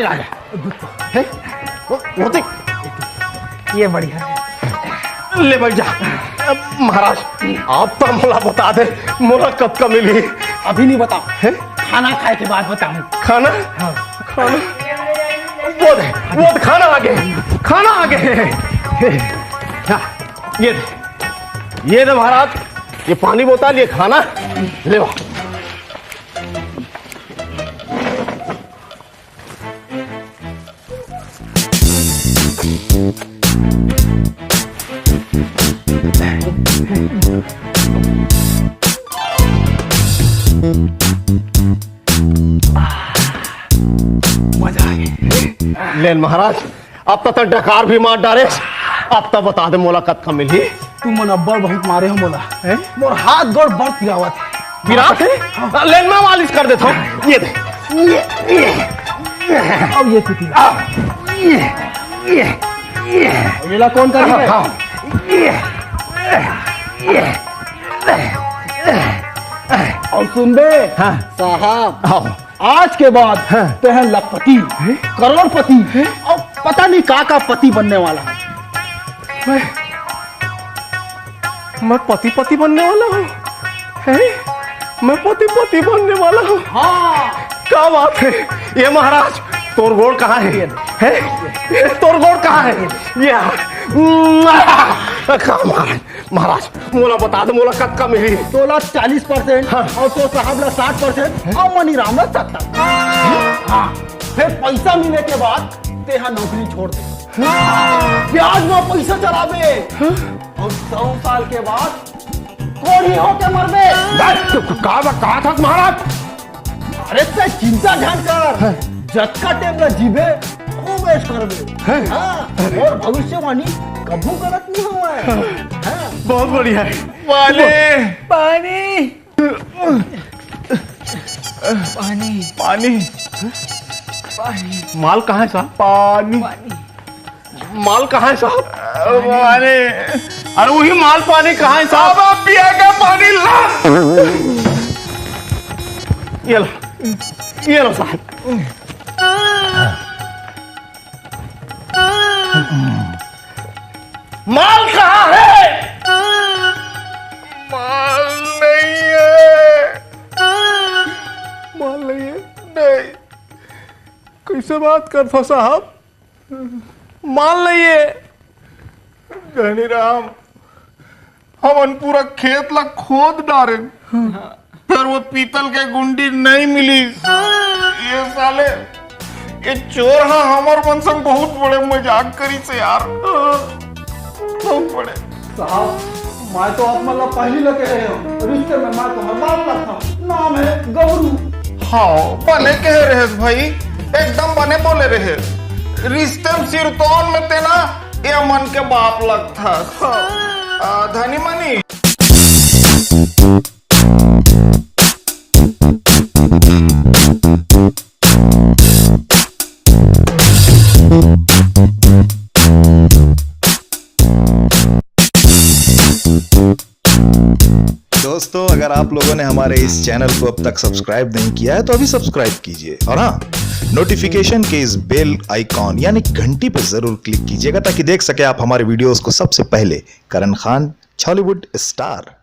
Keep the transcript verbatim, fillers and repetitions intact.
राजा। हैं? वो, वो देख। ये बढ़िया है। ले बैठ जा। अब महाराज, आप तो मोला बता दे, मोला कतका मिलही? अभी नहीं बताओ। हैं? खाना खाए के बाद बताऊं। खाना? हाँ। खाना? वो दे, वो दे, खाना आ गे, खाना आ गे। हाँ, ये दे, ये दे महाराज, ये पानी बोतल, ये खाना, ले वा। मजा आ गया। लेन महाराज, अब तो तैं डकार भी मार डारेस। अब तो बता दे, मोला कतका मिलही? तुमन अब्बड़ बहुत मारे हो मोला, हैं? मोर हाथ गोड़ बड़ पिरावत हे। पिरात हे? हाँ। लेन, मैं मालिश कर देथंव। ये दे, ये, ये। अब ये पीती ला। आ, ये, ये, ये। अब ये ला कौन करही हाँ, बे? हाँ। ये, ये, ये। अउ सुन बे, हाँ। साहब, हाँ। आज के बाद हाँ। तैं लखपति, हैं? करोड़पति हैं? अउ पता नहीं का का पति बनने वाला हे। मैं, मैं पति पति बनने वाला हूँ, हैं? मैं पति पति बनने वाला हूँ। हाँ। का बात हे? ये महाराज, तोर गोड़ कहाँ हे? हैं? ये तोर गोड़ कहाँ हे? ये, का महाराज? महाराज, मोला बता दे, मोला कतका मिलही? तोला चालीस परसेंट हाँ। अउ तोर साहब ला साठ परसेंट अउ मनीराम ला सत्तर। हाँ, फेर पइसा मिले के बाद तेहा नौकरी छोड़ दे। हाँ। ब्याज म पइसा चलाबे हाँ। अउ सौ साल के बाद कोढ़ी होके मरबे। बस, तू का, का, का था महाराज? अरे तैं चिंता झन कर, हाँ। जतका टेम ला जीबे, खूब ऐश करबे। हाँ। हाँ, अरे। अउ भविष्यवाणी कभू गलत नहीं होवय। हाँ। हाँ। बहुत बढ़िया हे। पानी। पानी। पानी। पानी। पानी। माल कहाँ हे साहब? पानी। पानी। माल कहाँ हे साहब? पानी। अरे वही माल पानी कहाँ हे साहब? अब आप पिया का पानी ला। ये लो, ये लो साहब। माल कहाँ हे? माल नहीं हे। माल नहीं हे? नहीं। कइसे बात करथव साहब? माल नहीं हे। धनीराम, हमन पूरा खेत ला खोद डारेन, फेर वो पीतल के गुंडी नहीं मिलिस। ये साले, ये चोर हा हमर मन संग बहुत बड़े मजाक करिस यार, बहुत बड़े। साहब, मैं तो आप मन ला पहिली ले कहे हंव, रिश्ते में मैं तुम्हार बाप लगथंव, नाम हे गबरू। हाँ, बने कहे रहेस भाई, एकदम बने बोले रहेस। रिश्ते में सिरतोन में तें ना, ये मन के बाप लगथस। आ, धनी मनी। दोस्तों, अगर आप लोगों ने हमारे इस चैनल को अब तक सब्सक्राइब नहीं किया है तो अभी सब्सक्राइब कीजिए, और हाँ, नोटिफिकेशन के इस बेल आइकॉन यानी घंटी पर जरूर क्लिक कीजिएगा ताकि देख सके आप हमारे वीडियोज़ को सबसे पहले। करण खान, छॉलीवुड स्टार।